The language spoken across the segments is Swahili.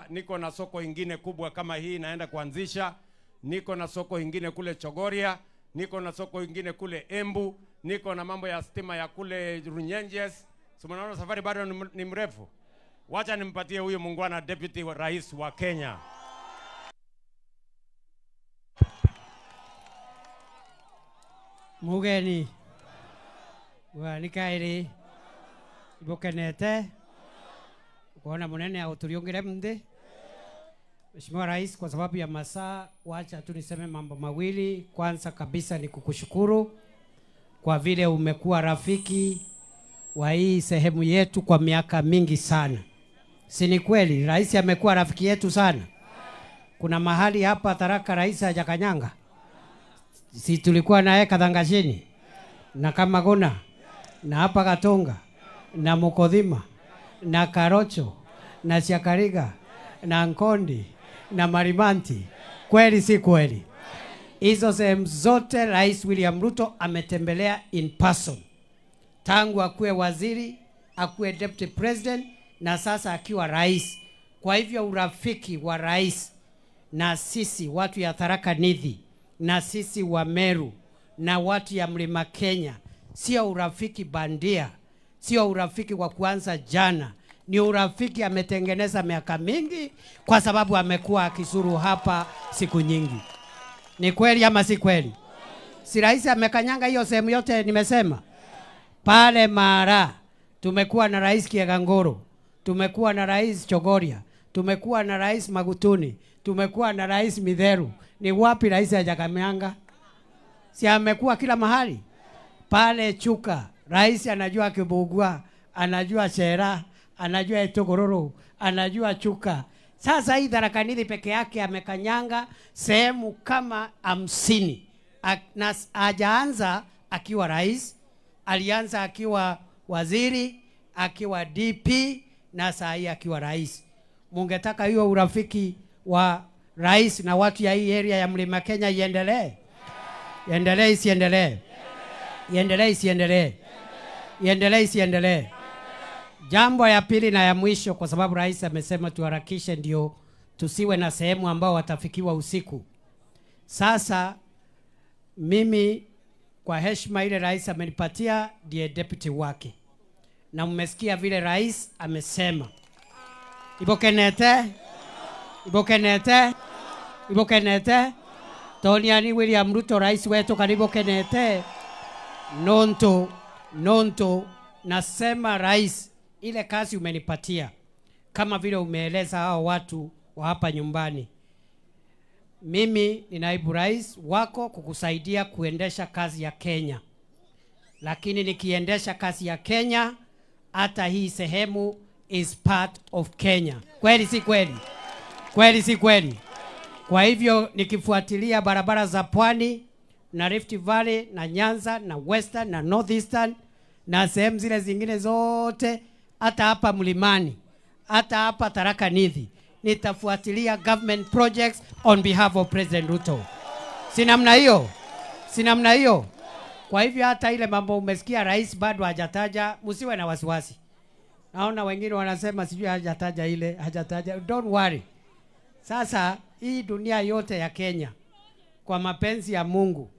Niko na soko ingine kubwa kama hii naenda kuanzisha. Niko na soko ingine kule Chogoria, niko na soko ingine kule Embu, niko na mambo ya stima ya kule Runyenjes. So mnaona safari bado ni mrefu. Wacha nimpatie huyu muungwana deputy wa rais wa Kenya. Mugeni wa nikairi ibokenete kuona munene auturiongere mde. Mheshimiwa Rais, kwa sababu ya masaa, wacha tu niseme mambo mawili. Kwanza kabisa ni kukushukuru kwa vile umekuwa rafiki wa hii sehemu yetu kwa miaka mingi sana. Si ni kweli rais amekuwa rafiki yetu sana? Kuna mahali hapa Tharaka rais hajakanyanga. Si tulikuwa naye Kathangashini na Kamagona na hapa Katonga na Mukodhima na Karocho na Siakariga na Nkondi na Marimanti. Kweli si kweli? Hizo sehemu zote Rais William Ruto ametembelea in person. Tangu akuwe waziri, akuwe deputy president na sasa akiwa rais. Kwa hivyo urafiki wa rais na sisi watu ya Tharaka Nithi na sisi wa Meru na watu ya Mlima Kenya sio urafiki bandia, sio urafiki wa kuanza jana. Ni urafiki ametengeneza miaka mingi kwa sababu amekuwa akizuru hapa siku nyingi. Ni kweli ama si kweli? Si rais amekanyanga hiyo sehemu yote nimesema? Pale Mara tumekuwa na Rais Kiegangoro, tumekuwa na Rais Chogoria, tumekuwa na Rais Magutuni, tumekuwa na Rais Mitheru. Ni wapi rais hajakanyanga? Si amekuwa kila mahali? Pale Chuka rais anajua Kibugua, anajua Shera, anajua Etogororo, anajua Chuka. Sasa hii Tharaka Nithi peke yake amekanyanga sehemu kama 50. Na hajaanza akiwa rais, alianza akiwa waziri, akiwa DP na saa hii akiwa rais. Mungetaka hiyo urafiki wa rais na watu ya hii area ya Mlima Kenya iendelee? Iendelee isiendelee? Iendelee isiendelee? Iendelee isiendelee? Jambo ya pili na ya mwisho, kwa sababu rais amesema tuharakishe ndio tusiwe na sehemu ambao watafikiwa usiku. Sasa mimi kwa heshima ile rais amenipatia ndiye deputy wake. Na mmesikia vile rais amesema. Ibokenete, ibokenete, ibokenete. Toniani William Ruto rais wetu karibu kenete. Nonto, nonto, nasema rais, ile kazi umenipatia kama vile umeeleza hao watu wa hapa nyumbani, mimi ni naibu rais wako kukusaidia kuendesha kazi ya Kenya. Lakini nikiendesha kazi ya Kenya, hata hii sehemu is part of Kenya. Kweli si kweli? Kweli si kweli? Kwa hivyo nikifuatilia barabara za Pwani na Rift Valley na Nyanza na Western na Northeastern na sehemu zile zingine zote, hata hapa Mlimani, hata hapa Tharaka Nithi, nitafuatilia government projects on behalf of President Ruto. Si namna hiyo? Si namna hiyo? Kwa hivyo hata ile mambo umesikia rais bado hajataja, msiwe na wasiwasi. Naona wengine wanasema sijui hajataja ile, hajataja. Don't worry. Sasa hii dunia yote ya Kenya, kwa mapenzi ya Mungu,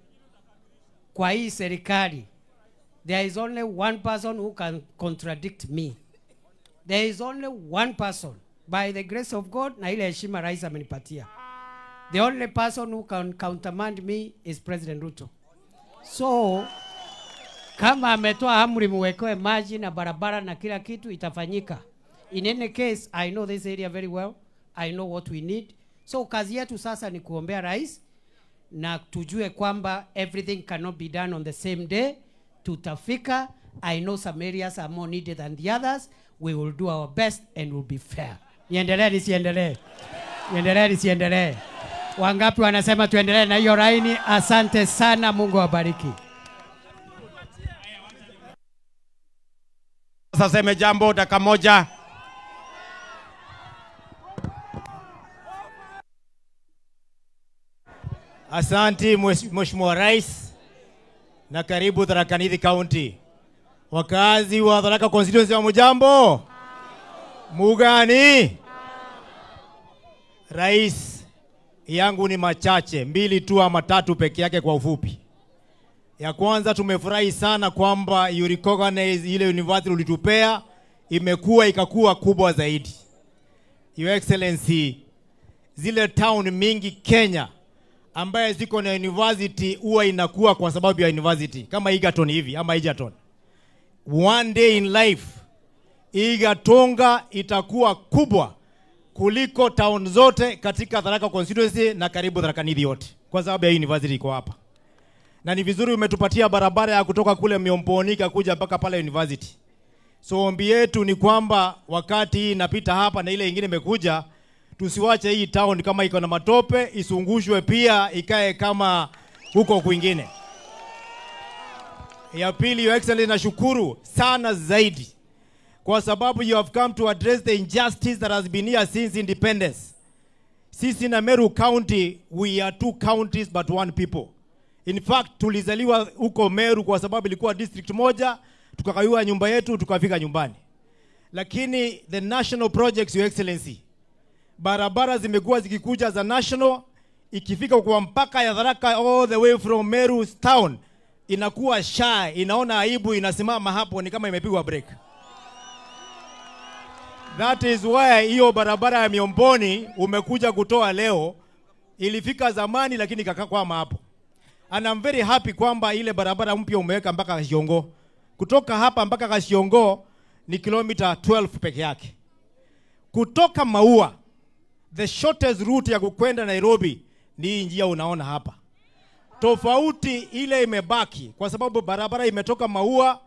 kwa hii serikali, there is only one person who can contradict me. There is only one person, by the grace of God, na ile heshima rais amenipatia. The only person who can countermand me is President Ruto. So, kama ametoa amri muwekewe maji na barabara na kila kitu, itafanyika. In any case, I know this area very well. I know what we need. So, kazi yetu sasa ni kuombea rais na tujue kwamba everything cannot be done on the same day. Tutafika. I know some areas are more needed than the others. We will do our best and will be fair. Niendelee nisiendelee? Niendelee nisiendelee? Wangapi wanasema tuendelee na hiyo laini? Asante sana, Mungu awabariki. Sasa seme jambo dakika moja. Asante Mheshimiwa Rais na karibu Tharaka Nithi County. Wakazi wa Tharaka constituency wa mujambo? Mugani? Rais, yangu ni machache, 2 tu ama 3 peke yake kwa ufupi. Ya kwanza, tumefurahi sana kwamba you recognize ile university ulitupea imekuwa ikakuwa kubwa zaidi. Your Excellency, zile town mingi Kenya ambaye ziko na university huwa inakuwa kwa sababu ya university, kama Egerton hivi ama Egerton. One day in life Igatonga itakuwa kubwa kuliko town zote katika Tharaka constituency na karibu Tharaka Nithi yote, kwa sababu ya university iko hapa. Na ni vizuri umetupatia barabara ya kutoka kule Miomboni kuja mpaka pale university. So ombi yetu ni kwamba wakati hii inapita hapa na ile ingine imekuja, tusiwache hii town kama iko na matope, isungushwe pia ikae kama huko kwingine. Ya pili, Your Excellency, nashukuru sana zaidi kwa sababu you have come to address the injustice that has been here since independence. Sisi na Meru County, we are 2 counties but 1 people. In fact, tulizaliwa huko Meru kwa sababu ilikuwa district moja, tukakaiwa nyumba yetu, tukafika nyumbani. Lakini the national projects, Your Excellency, barabara zimekuwa zikikuja za national, ikifika kwa mpaka ya Tharaka all the way from Meru town, inakuwa shy, inaona aibu, inasimama hapo ni kama imepigwa break. That is why hiyo barabara ya Miomboni umekuja kutoa leo, ilifika zamani lakini ikakwama hapo. And I'm very happy kwamba ile barabara mpya umeweka mpaka Kashiongo. Kutoka hapa mpaka Kashiongo ni kilomita 12 peke yake. Kutoka Maua, the shortest route ya kukwenda Nairobi ni hii njia unaona hapa. Tofauti ile imebaki kwa sababu barabara imetoka Maua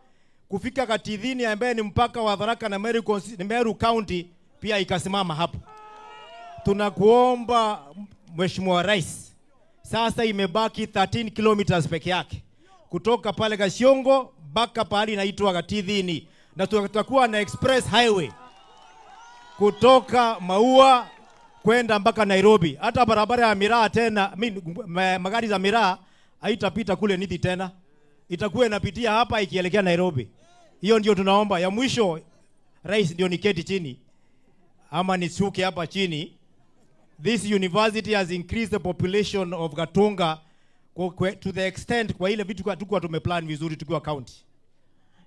kufika Katithini ambaye ni mpaka wa Tharaka na Meru County pia ikasimama hapo. Tunakuomba Mheshimiwa Rais, sasa imebaki 13 kilometers peke yake kutoka pale Kashiongo mpaka pahali inaitwa Katithini, na tutakuwa na express highway kutoka Maua kwenda mpaka Nairobi. Hata barabara ya miraa tena, magari za miraa haitapita kule Nithi tena, itakuwa inapitia hapa ikielekea Nairobi. Hiyo ndio tunaomba. Ya mwisho, Rais, ndio niketi chini ama nishuke hapa chini. This university has increased the population of Gatunga to the extent kwa ile vitu tulikuwa tumeplan vizuri tukiwa county.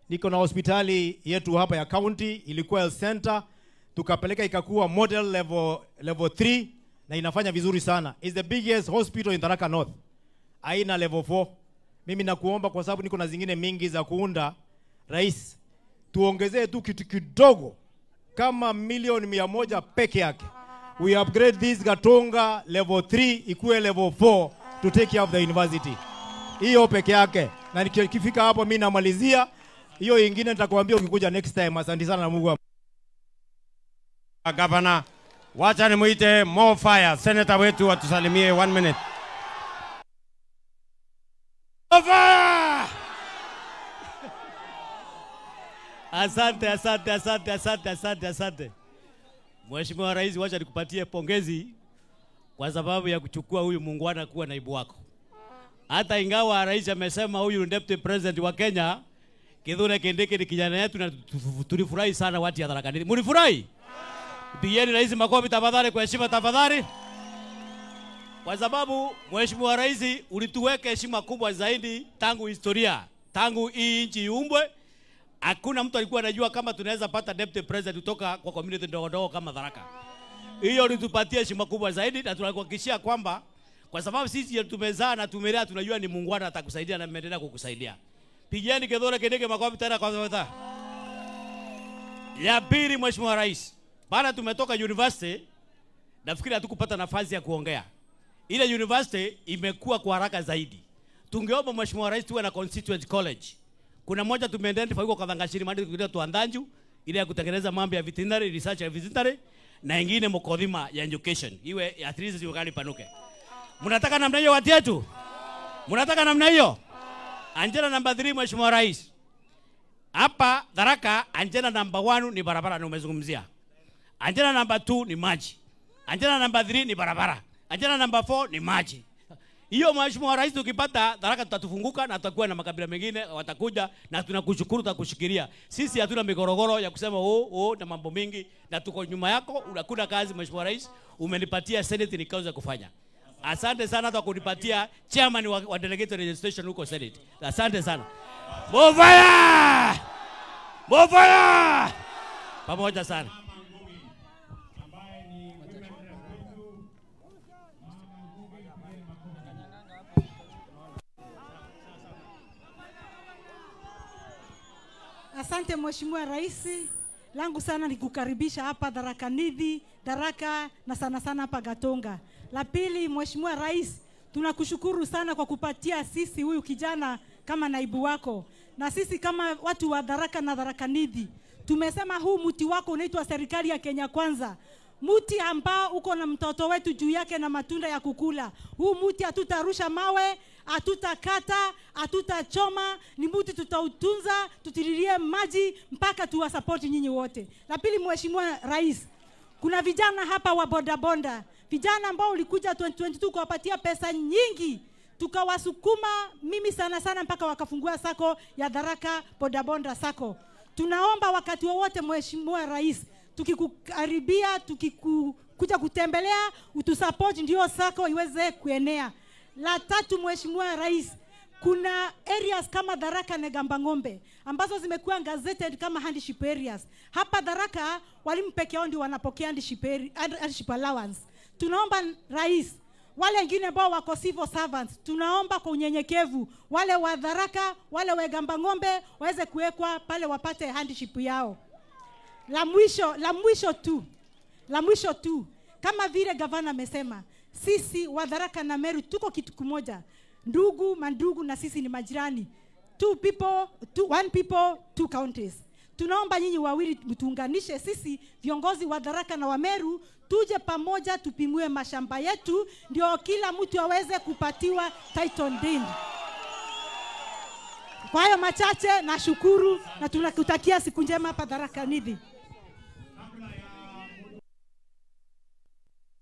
Niko na hospitali yetu hapa ya county, ilikuwa health center, tukapeleka ikakuwa model level 3 na inafanya vizuri sana. It's the biggest hospital in Tharaka North. Haina level 4. Mimi nakuomba kwa sababu niko na zingine mingi za kuunda, Rais, tuongezee tu kitu kidogo kama 100,000,000 peke yake. We upgrade this Gatunga level 3 ikuwe level 4 to take care of the university. Hiyo peke yake. Na nikifika hapo mimi namalizia. Hiyo ingine nitakwambia ukikuja next time. Asante sana na Mungu. Governor, wacha nimuite Mo Fire, senator wetu atusalimie 1 minute. Mo Fire! Asante, asante, asante, asante, asante, asante. Mheshimiwa Rais, wacha nikupatie pongezi kwa sababu ya kuchukua huyu muungwana kuwa naibu wako. Hata ingawa Rais amesema huyu ni deputy president wa Kenya, Kithure Kindiki ni kijana yetu na tulifurahi sana watu ya Tharaka Nithi. Mlifurahi? Pigieni Rais makofi tafadhali, kwa heshima tafadhali. Kwa sababu Mheshimiwa Rais ulituweka heshima kubwa zaidi tangu historia, tangu hii nchi iumbwe. Hakuna mtu alikuwa anajua kama tunaweza pata deputy president kutoka kwa community ndogo ndogo kama Tharaka. Hiyo ulitupatia heshima kubwa zaidi na tunakuhakikishia kwamba kwa sababu sisi tumezaa na tumelea, tunajua ni muungwana atakusaidia na ameendelea kukusaidia. Pigieni Kithure Kindiki makofi tena kwa sababu. Ya pili, Mheshimiwa Rais, baada tumetoka university, nafikiri hatukupata nafasi ya kuongea. Ile university imekuwa kwa haraka zaidi. Tungeomba Mheshimiwa Rais tuwe na constituent college. Kuna moja tumeidentify huko Kathangachiri, mahali tunaita Tuandanju, ile ya kutengeneza mambo ya veterinary, research ya veterinary, na ingine Mukothima ya education. Iwe at least serikali panuke. Mnataka namna hiyo watu yetu? Mnataka namna hiyo? Agenda number 3, Mheshimiwa Rais. Hapa Tharaka agenda number 1 ni barabara na umezungumzia. Agenda number 2 ni maji. Agenda number 3 ni barabara. Agenda number 4 ni maji. Hiyo Mheshimiwa Rais, tukipata Tharaka tutatufunguka na tutakuwa na makabila mengine watakuja, na tunakushukuru, tutakushikilia. Sisi hatuna migorogoro ya kusema oh na mambo mingi, na tuko nyuma yako. Unakuna kazi Mheshimiwa Rais, umenipatia Senate nikaweza kufanya. Asante sana kwa kunipatia chairman wa delegate registration huko Senate. Asante sana. Mofaya! Mofaya! Pamoja sana. Asante Mheshimiwa Rais, langu sana ni kukaribisha hapa Tharaka Nithi, Tharaka na sana sana hapa Gatonga. La pili, Mheshimiwa Rais, tunakushukuru sana kwa kupatia sisi huyu kijana kama naibu wako. Na sisi kama watu wa Tharaka na Tharaka Nithi, tumesema huu mti wako unaitwa serikali ya Kenya Kwanza. Mti ambao uko na mtoto wetu juu yake na matunda ya kukula. Huu mti hatutarusha mawe, hatutakata, hatutachoma, ni mti tutautunza, tutililie maji mpaka tuwasupport nyinyi wote. La pili, Mheshimiwa Rais, kuna vijana hapa wa bodaboda, vijana ambao ulikuja 2022 kuwapatia pesa nyingi, tukawasukuma mimi sana sana mpaka wakafungua sako ya Tharaka Bodaboda Sacco. Tunaomba wakati wowote Mheshimiwa Rais, tukikukaribia, tukikuja kutembelea, utusupport ndio sako iweze kuenea. La tatu, Mheshimiwa Rais, kuna areas kama Tharaka na Gambang'ombe ambazo zimekuwa gazetted kama handship areas. Hapa Tharaka walimu peke yao ndio wanapokea handship allowance. Tunaomba Rais, wale wengine ambao wako civil servants, tunaomba kwa unyenyekevu wale wa Tharaka, wale wa Gambang'ombe waweze kuwekwa pale wapate handship yao. La mwisho tu, kama vile gavana amesema, sisi wa Tharaka na Meru tuko kitu kimoja. Ndugu, mandugu na sisi ni majirani. Two people, one people, two counties. Tunaomba nyinyi wawili mtuunganishe sisi viongozi wa Tharaka na wa Meru, tuje pamoja tupimue mashamba yetu ndio kila mtu aweze kupatiwa title deed. Kwa hayo machache nashukuru na tunakutakia siku njema hapa Tharaka Nithi.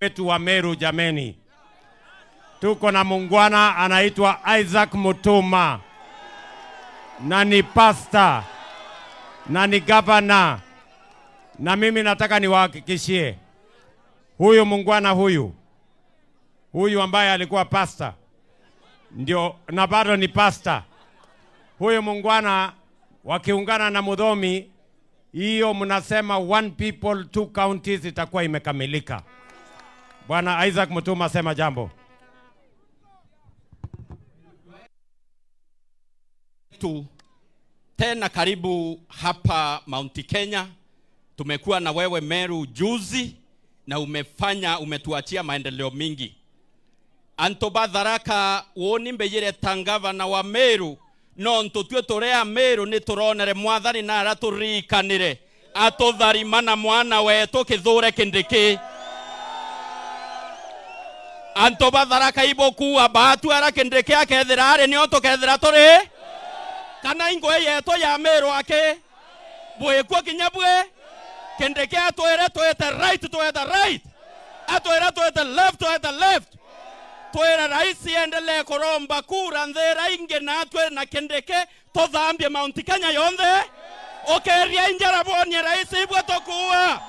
Wetu wa Meru jameni, tuko na muungwana anaitwa Isaac Mutuma, na ni pastor na ni governor, na mimi nataka niwahakikishie huyu muungwana huyu ambaye alikuwa pastor ndio na bado ni pastor. Huyu muungwana wakiungana na Muthomi, hiyo mnasema one people two counties itakuwa imekamilika. Bwana Isaac Mutuma, sema jambo. Tu tena karibu hapa Mount Kenya. Tumekuwa na wewe Meru juzi na umetuachia maendeleo mingi. Antoba Tharaka woni mbeyire tangava na wa Meru no ntutue turea Meru ni turonere mwathani na araturikanire atutharimana mwana wetu kithure kindiki. Antoba Tharaka ibokuwa batu ara kindiki akethira ari nio tukethira turi kana ingwe yetu ya Meru ake bwikuo kinya bwe kindiki atwire twete right twete right atwire twete left twete left twira rais endelee kuromba kura nthira ingi na atwe na kindiki tuthambie Mount Kenya yonthe ukeria injara bonie rais ibwe tukuwa.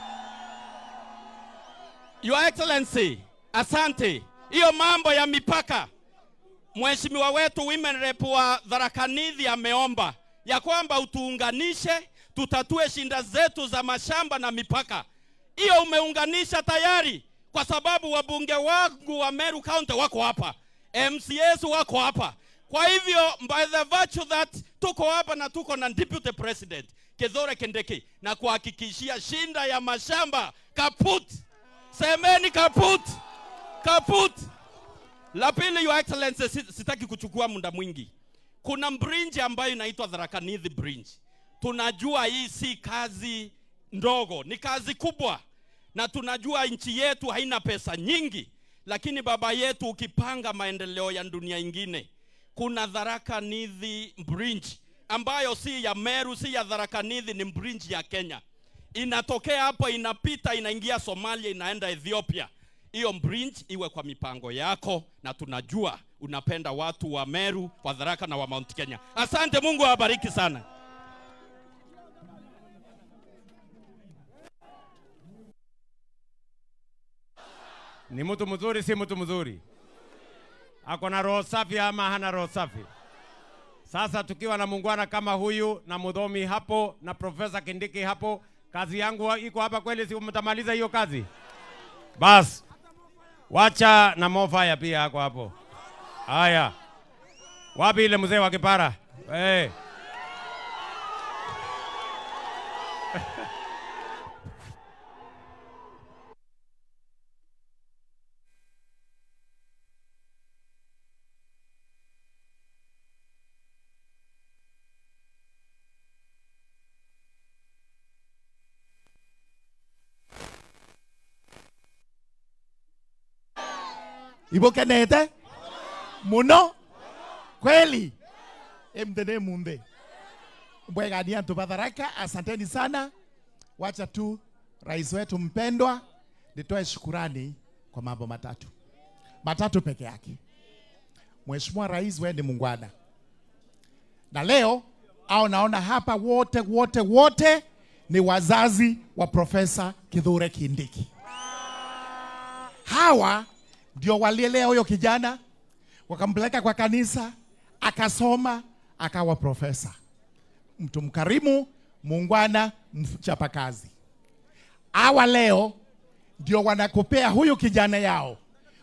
Your Excellency, asante. Hiyo mambo ya mipaka, Mheshimiwa wetu women rep wa Tharaka Nithi ameomba ya kwamba utuunganishe tutatue shinda zetu za mashamba na mipaka. Hiyo umeunganisha tayari, kwa sababu wabunge wangu wa Meru County wako hapa, MCAs wako hapa. Kwa hivyo by the virtue that tuko hapa na tuko na Deputy President Kithure Kindiki, na kuhakikishia shinda ya mashamba kaput. Semeni kaput. Kaput. La pili, Your Excellency, sitaki kuchukua muda mwingi. Kuna bridge ambayo inaitwa Tharaka Nithi Bridge. Tunajua hii si kazi ndogo, ni kazi kubwa. Na tunajua nchi yetu haina pesa nyingi, lakini baba yetu ukipanga maendeleo ya dunia ingine, kuna Tharaka Nithi Bridge ambayo si ya Meru, si ya Tharaka Nithi, ni bridge ya Kenya. Inatokea hapo, inapita, inaingia Somalia, inaenda Ethiopia. Hiyo bridge iwe kwa mipango yako, na tunajua unapenda watu wa Meru, wa Tharaka na wa Mount Kenya. Asante, Mungu awabariki sana. Ni mtu mzuri, si mtu mzuri? Ako na roho safi ama hana roho safi? Sasa tukiwa na muungwana kama huyu na Muthomi hapo na Profesa Kindiki hapo, kazi yangu iko hapa kweli, si mtamaliza hiyo kazi? Bas, wacha na Mofaya pia ako hapo. Haya, wapi ile mzee wa kipara? Hey. Ibokenete muno kweli emtene munde mbwegania tupatharaka. Asanteni sana. Wacha tu rais wetu mpendwa nitoe shukurani kwa mambo matatu peke yake. Mheshimiwa Rais, wewe ni muungwana, na leo au naona hapa wote wote wote ni wazazi wa Profesa Kithure Kindiki. Hawa ndio walielea huyo kijana, wakampeleka kwa kanisa, akasoma, akawa profesa. Mtu mkarimu, muungwana, mchapakazi. Hawa leo ndio wanakupea huyu kijana yao,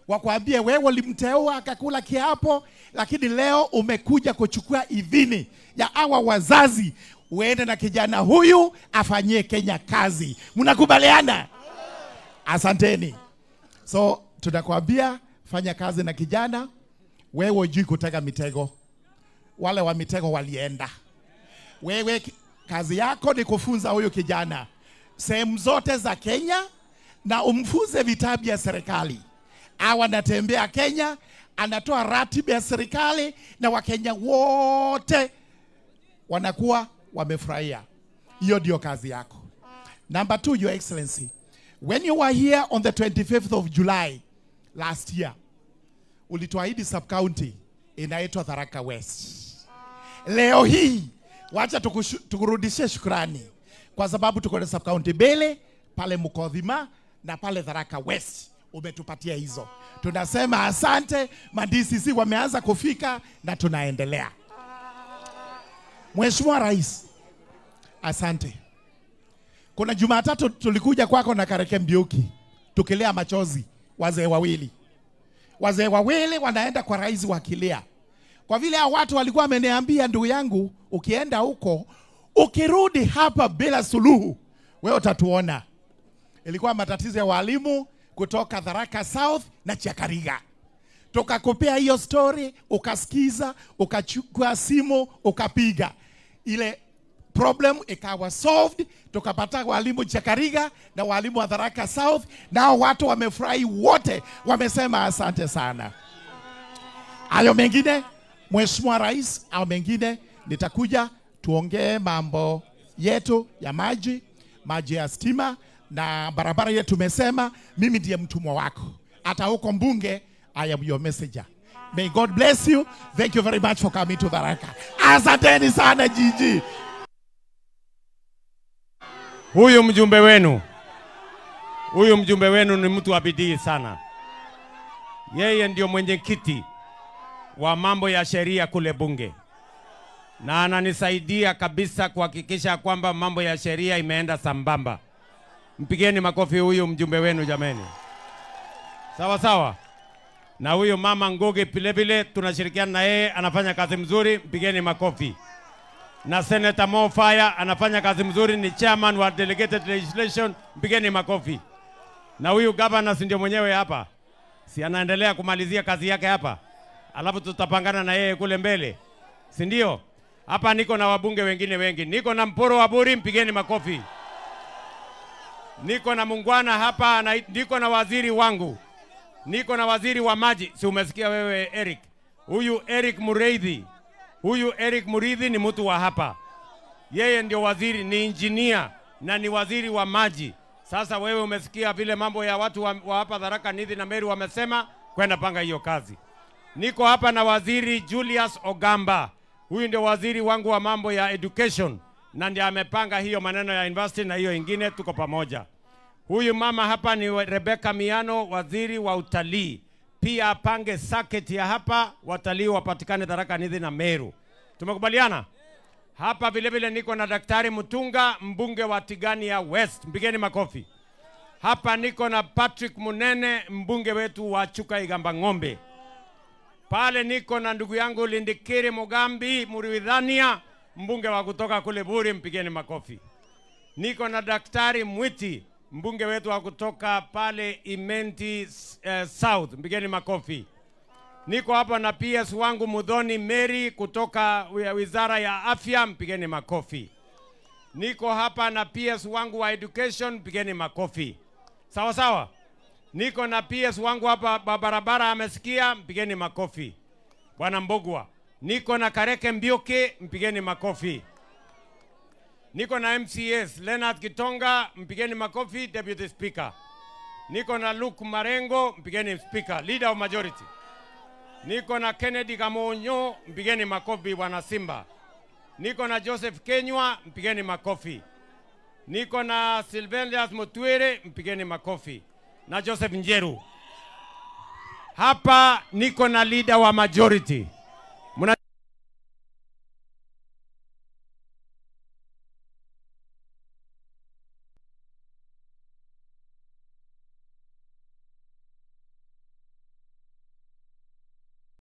wakwambie wewe ulimteua akakula kiapo, lakini leo umekuja kuchukua idhini ya hawa wazazi uende na kijana huyu afanyie Kenya kazi. Mnakubaliana? Asanteni. So tunakwambia fanya kazi na kijana. Wewe hujui kutega mitego, wale wa mitego walienda. Wewe kazi yako ni kufunza huyu kijana sehemu zote za Kenya na umfunze vitabu ya serikali. Awa anatembea Kenya, anatoa ratiba ya serikali na Wakenya wote wanakuwa wamefurahia. Hiyo ndio kazi yako. Number 2, Your Excellency, when you were here on the 25th of July last year, ulituahidi sub-county inaitwa Tharaka West. Leo hii, wacha tukurudishie shukrani kwa sababu tuko na sub-county Bele, pale Mukothima na pale Tharaka West. Umetupatia hizo. Tunasema asante, ma-DCC wameanza kufika na tunaendelea. Mheshimiwa Rais, asante. Kuna Jumatatu tulikuja kwako na Kareke Mbiuki, tukilia machozi, wazee wawili. Wazee wawili wanaenda kwa rais wakilia. Kwa vile hao watu walikuwa wameniambia, ndugu yangu, ukienda huko, ukirudi hapa bila suluhu, wewe utatuona. Ilikuwa matatizo ya walimu kutoka Tharaka South na Chiakariga. Tukakupea hiyo story, ukasikiza, ukachukua simu, ukapiga. Ile problem ikawa solved, tukapata walimu Chiakariga na walimu wa Tharaka South, nao watu wamefurahi wote, wamesema asante sana. Hayo mengine, Mheshimiwa Rais, au mengine nitakuja tuongee mambo yetu ya maji, maji ya stima na barabara yetu. Tumesema mimi ndiye mtumwa wako. Hata huko mbunge, I am your messenger. May God bless you. Thank you very much for coming to Tharaka. Asanteni sana Gigi. Huyu mjumbe wenu ni mtu wa bidii sana. Yeye ndio mwenyekiti wa mambo ya sheria kule bunge, na ananisaidia kabisa kuhakikisha kwamba mambo ya sheria imeenda sambamba. Mpigeni makofi huyu mjumbe wenu jameni. Sawa sawa. Na huyu mama Ngugi vile vile tunashirikiana na yeye, anafanya kazi mzuri, mpigeni makofi. Na Senator Mofaya anafanya kazi mzuri, ni chairman wa delegated legislation, mpigeni makofi. Na huyu governor si ndio mwenyewe hapa, si anaendelea kumalizia kazi yake hapa, alafu tutapangana na yeye kule mbele, si ndio? Hapa niko na wabunge wengine wengi, niko na Mporo Waburi, mpigeni makofi. Niko na mungwana hapa, niko na waziri wangu, niko na waziri wa maji. Si umesikia wewe Eric? Huyu Eric Mureithi, huyu Eric Mureithi ni mtu wa hapa. Yeye ndio waziri, ni engineer na ni waziri wa maji. Sasa wewe umesikia vile mambo ya watu wa hapa Tharaka Nithi na Meru wamesema, kwenda panga hiyo kazi. Niko hapa na Waziri Julius Ogamba. Huyu ndio waziri wangu wa mambo ya education na ndiye amepanga hiyo maneno ya university na hiyo ingine, tuko pamoja. Huyu mama hapa ni Rebecca Miano, waziri wa utalii. Pia apange circuit ya hapa, watalii wapatikane Tharaka Nithi na Meru. Tumekubaliana? Hapa vile vile niko na Daktari Mutunga, mbunge wa Tigania West. Mpigeni makofi. Hapa niko na Patrick Munene, mbunge wetu wa Chuka Igamba Ng'ombe. Pale niko na ndugu yangu Lindikiri Mugambi Muriwithania, mbunge wa kutoka kule Buri, mpigeni makofi. Niko na Daktari Mwiti, mbunge wetu wa kutoka pale Imenti South, mpigeni makofi. Niko hapa na PS wangu Muthoni Mary kutoka Wizara ya Afya, mpigeni makofi. Niko hapa na PS wangu wa Education, mpigeni makofi. Sawa sawa. Niko na PS wangu hapa barabara amesikia, mpigeni makofi. Bwana Mbogwa. Niko na Kareke Mbiuki, mpigeni makofi. Niko na MCS Leonard Kitonga, mpigeni makofi, Deputy Speaker. Niko na Luke Marengo, mpigeni Speaker, Leader of Majority. Niko na Kennedy Kamonyo, mpigeni makofi Bwana Simba. Niko na Joseph Kenywa, mpigeni makofi. Niko na Sylvanus Mutwere, mpigeni makofi. Na Joseph Njeru. Hapa niko na leader wa majority.